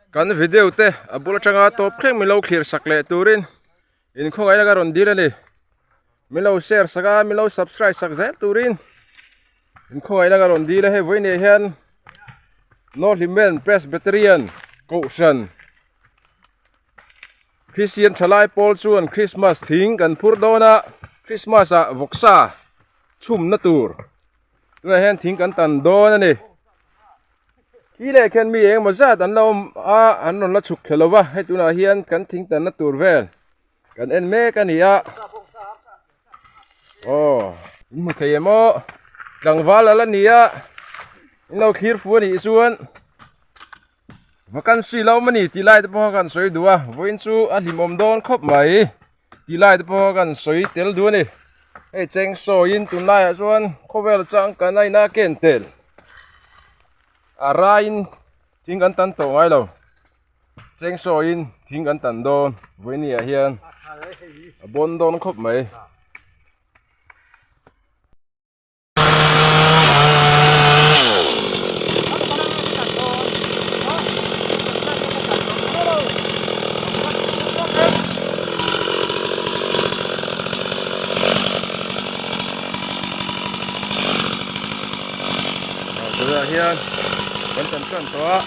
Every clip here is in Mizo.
Kan video te a bul atanga tawp thleng min lo thlir sak leh turin in khawngaih laka rawn dil a ni. Min lo share sak a, min lo subscribe sak zel turin in khawngaih laka rawn dil a. Hei vawiin hian North Hlimen Presbyterian Kohhran Christian thalai pawl chuan Christmas thing kan phur dawn a, Christmas ah vawksa chhumna tur tunah hian thing kan tan dawn a ni. Khi leh khian mi engemaw zat an lo awm a, an rawn la chhuk thla lo va, hei tunah hian kan thing tanna tur vel kan en mek a ni a. Aw, in hmu thei em aw, tlangval ala ni a, in lo thlir fu a nih chuan vacancy lo awm a ni tih lai te pawh kha kan sawi duh a, vawiin chu a hlimawm dawn khawp mai tih lai te pawh kha kan sawi tel duh a ni. Hei cheng sawiin tunlaiah chuan khawvel changkan a ina ken tel a raiin thing kan tan tawh ngai lo cheng sawiin thing kan tan dawn vawiin ah hian a bawn dawn khawp mai. Tunah hian kan tan tan tawh a.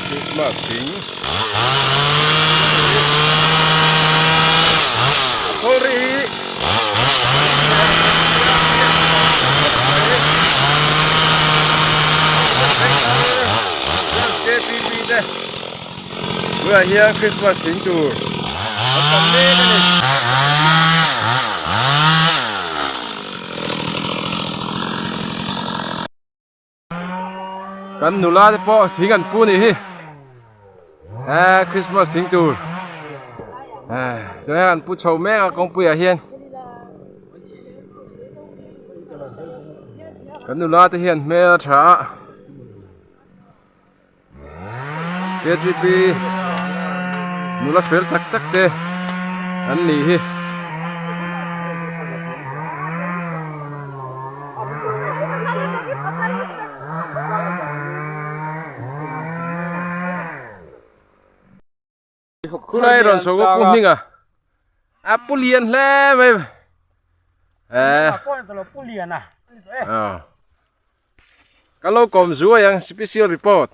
Christmas thing khawl ri hi KTP te tunah hian Christmas thing tur an tam mek a ni. Kan nula te pawh thing an pu nih hi eh Christmas thing tur eh chuan hei an pu chho mek a kawngpui ah hian kan nula te hian hmel a tha a K G P nula fel tak tak te an nih hi. Khulai rawn chho pu hming a a pu lian hle mai eh ka lo kawm zuai ang special report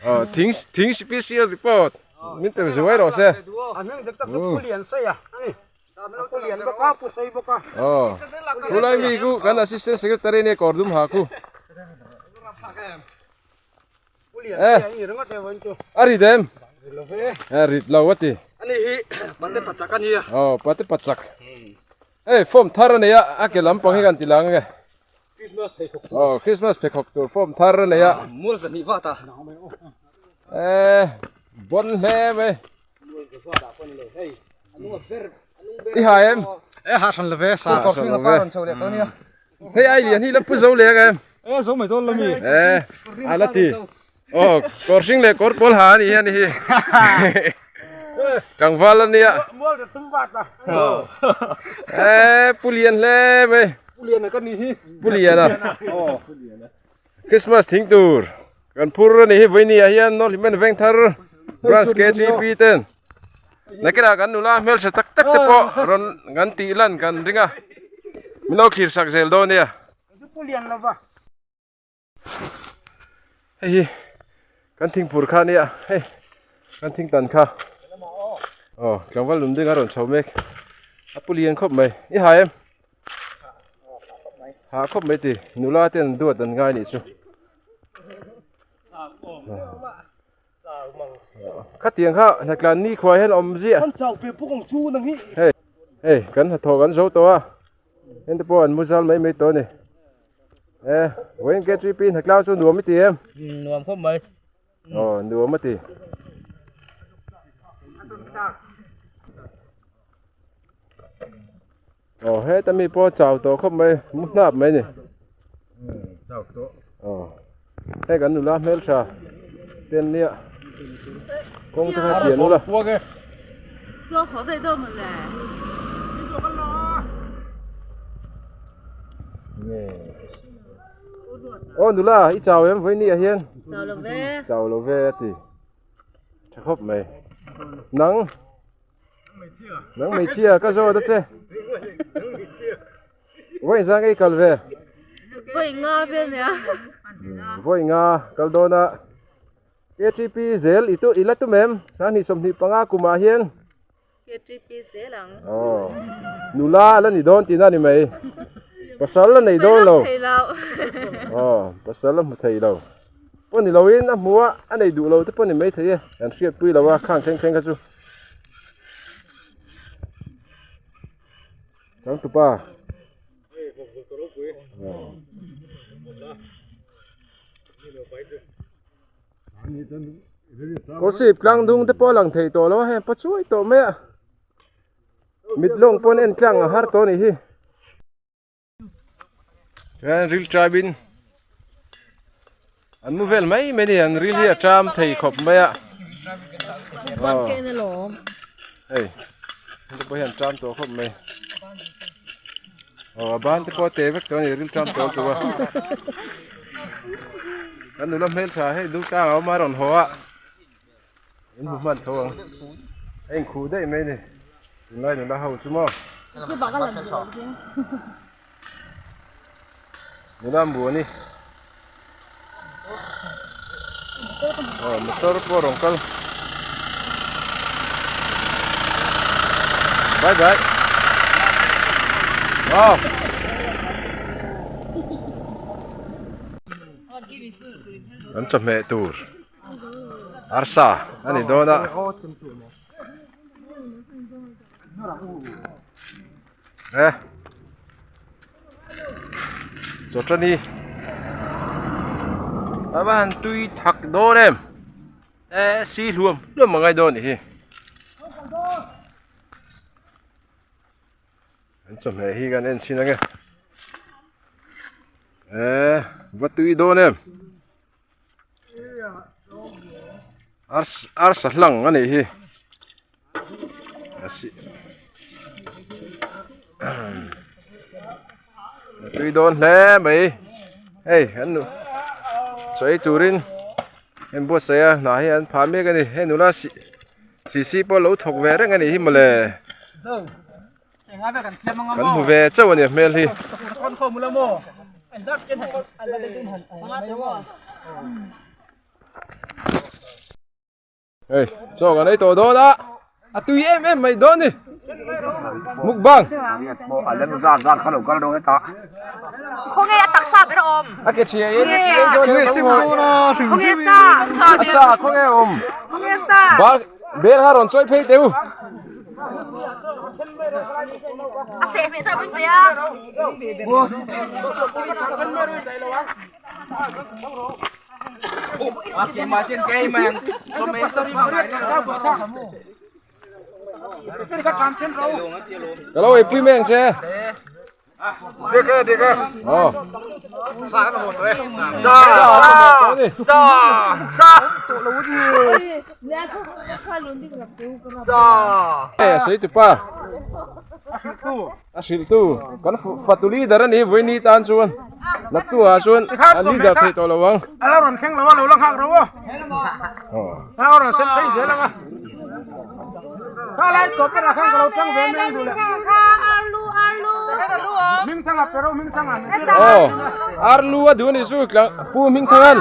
oh thing thing special report min pe zuai rawh se oh khulai mi ku kan assistant secretary ne kawr dum ha ku Eh, a rit em? Eh, rit lo a ti. Ani hi pate pachak a nia. Oh, pate pachak. Hei, form thar a nei a, a ke lampang hi kan ti lang ange. Christmas pheikhawk tur. Oh, Christmas pheikhawk tur form thar a nei a. Mual zahnih vat a. Eh, bon hle mai. Mual zahnih vat ah pawh ni lo. Hei, a nung a ber, a nung ber. I hai em? Eh, ha hran lo ve, sa. Ha hran lo ve. Hei ai lian hi la pu zo leh ang em? Eh zo mai dawn lo mi. Eh a la ti. Oh kawr hring leh kawr pawl ha ani hian hi. Tlangval ania. Mual ta tum vat a. Eh pu lian hle mai. Pu lian a ka ni hi. Pu lian a. Oh. Christmas thing tur kan phur ani hi vawiin ah hian North Hlimen Vengthar Branch KTP ten nakinah kan nula hmeltha tak tak te pawh rawn kan tih lan kan ring a min lo thlir sak zel dawn nia hei hi kan thingphur kha ania hei kan thing tan kha aw tlangval lum ding a rawn chho mek a pu lian khawp mai i hai em. Ha khawp mai ti nula te an duat an ngai nih chu khatiang kha hnatlan ni khuai hian awm ziah hei hei kan hnathawh kan zo tawh a heng te pawh an mu zal mai mai tawh a ni e vawiin K three P hnatlang chu nuam i ti em nuam khawp mai aw nuam a ti. Aw heta mi pawh chau tawh khawp mai mu hnap mai ni chau tawh aw hei kan nula hmeltha te an nia kawng te kha pian ula Aw nula i chau em vawiin ah hian? Chau lo ve. Chau lo ve a ti. Tha khawp mai. Nang Nang hmeichhia ka zawt a che. Vawiin zang ei kal ve. Vawiin nga vel nia. Vawiin nga kal dawn a. KTP zel i tu i la tum em? Sanghnih 25 kumah hian. KTP zel ang. Aw. Nula a la ni dawn tihna a ni mai. Pasal a nei dawn lo. Thei lo. Aw, pasal a hmu thei lo. Pawh ni loin a hmu a, a nei duh lo te pawh ni mai thei e. Kan hriatpui lo a, khang thleng thleng kha chu. Changtupa. Aw. Kawlsip tlang dung te pawh a lang thei tawh lo a heng pa chuai tawh mai a mit lawng pawn en tlang a har tawh a nih hi chuan ril tribe in an mu vel mai mai a ni an ril hi a tram thei khawp mai a aw hei heng te pawh hian an tram tawh khawp mai aw a ban te pawh a te vek tawh a ni ril tram tawh tawh a. Kan nula hmeltha hei dul tlang a awm a rawn haw a in hmu hman tho ang a inkhuh daih mai a ni tunlai nula ho chu maw nula mu a ni aw motor pawh a rawn kal bye bye aw. An chawhmeh tur arsa a ni dawn a. E chawṭani a va han tui thak dawn em e si hluam hluam a ngai dawn a nih hi. An chawhmeh hi kan en chhin ange eee va tui dawn em arsa hlang a nih hi a tui dawn hle mai hei an nu chaw ei turin heng buatsaih a hnah hi an phah mek a ni hei nula sisi pawh lo thawk ve reng a nih hi mawle. Kan hmu ve chauh a ni a hmel hi. Hei chaw kan ei tawh dawn a a tui em em mai dawn ni mukbang Khawnge a taksa ber a awm a ke chhia in Khawnge sa a sa khawnge a awm Khawnge sa Bel kha rawn chawi phei teh u. A seh hmeh chauh min pe a. Ka lo eipui mai ang che. Dike dike. Oh. Sa kan mo to e. Sa. Sa. Sa. Sa. Eh, sei tu pa. A hrilh tu. Kan fatu leader ani vui ni tan chuan. Naktu ah chuan a leader thei tawh lo ang. Ala ron thleng lo a lo la nghak ro a. Oh. A ron sen phei zel anga. Kha lai tawp ber ah khan ka lo tang ve mai ang duh le. Hmingthanga pero Hmingthanga. Oh, Arlu a duh a ni chu Pu Hmingthangan.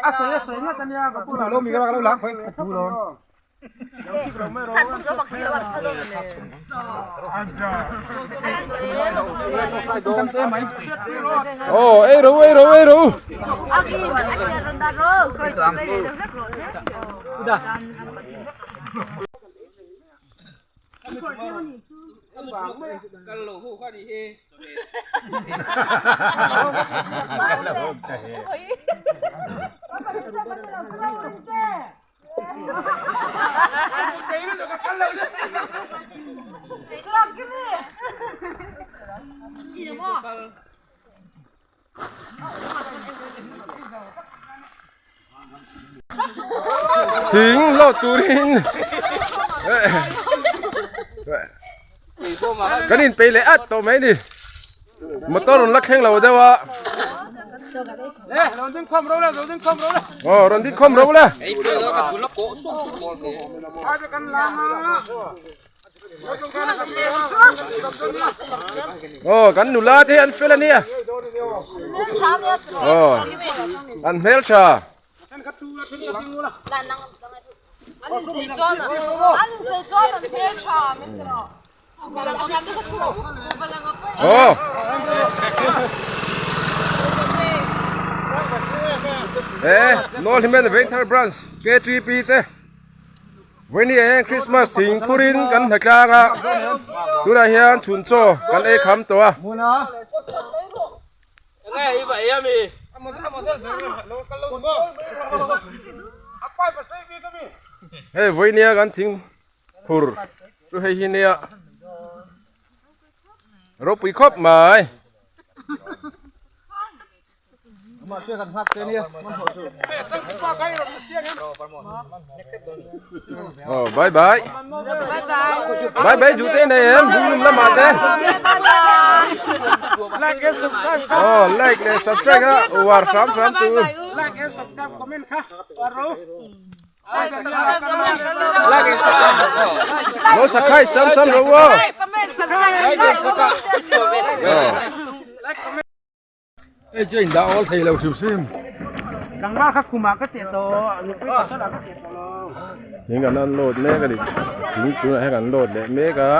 A sawi a sawi ngat a nia ka pu lo. Oh, ei ro ei ro ei ro. Thing lawt turin kan inpeih leh at tawh mai a ni. Motor rawn la thleng lo deuh a. Rawn ding khawm ro le, rawn ding khawm ro le. Aw, rawn ding khawm ro le. Aw, kan nula te hi an fel a nia. Aw, an hmeltha. Aw. E North Himen Vengthar Branch KTP te Vawiini ah hian Christmas thing phurin kan hna tlang a tunah hian chhun chaw kan ei kham tawh a. Hei vawinia kan thing phur chu hei hi nia ropui khawp mai. Oh, bye bye. Bye bye duh te nei em bung lum lamah te. Like and subscribe kha. Oh, like leh subscribe kha uar hram hram tu. Like and subscribe comment kha uar ro. Lo sakhai sam sam ro wo. Hei chu a indah awl thei lo hrim hrim. Tlangval kha khumah ka teh tawh, nupui pasal ah ka teh tawh lo. Thing kan unload mek a ni, thing tunah hian kan load leh mek a.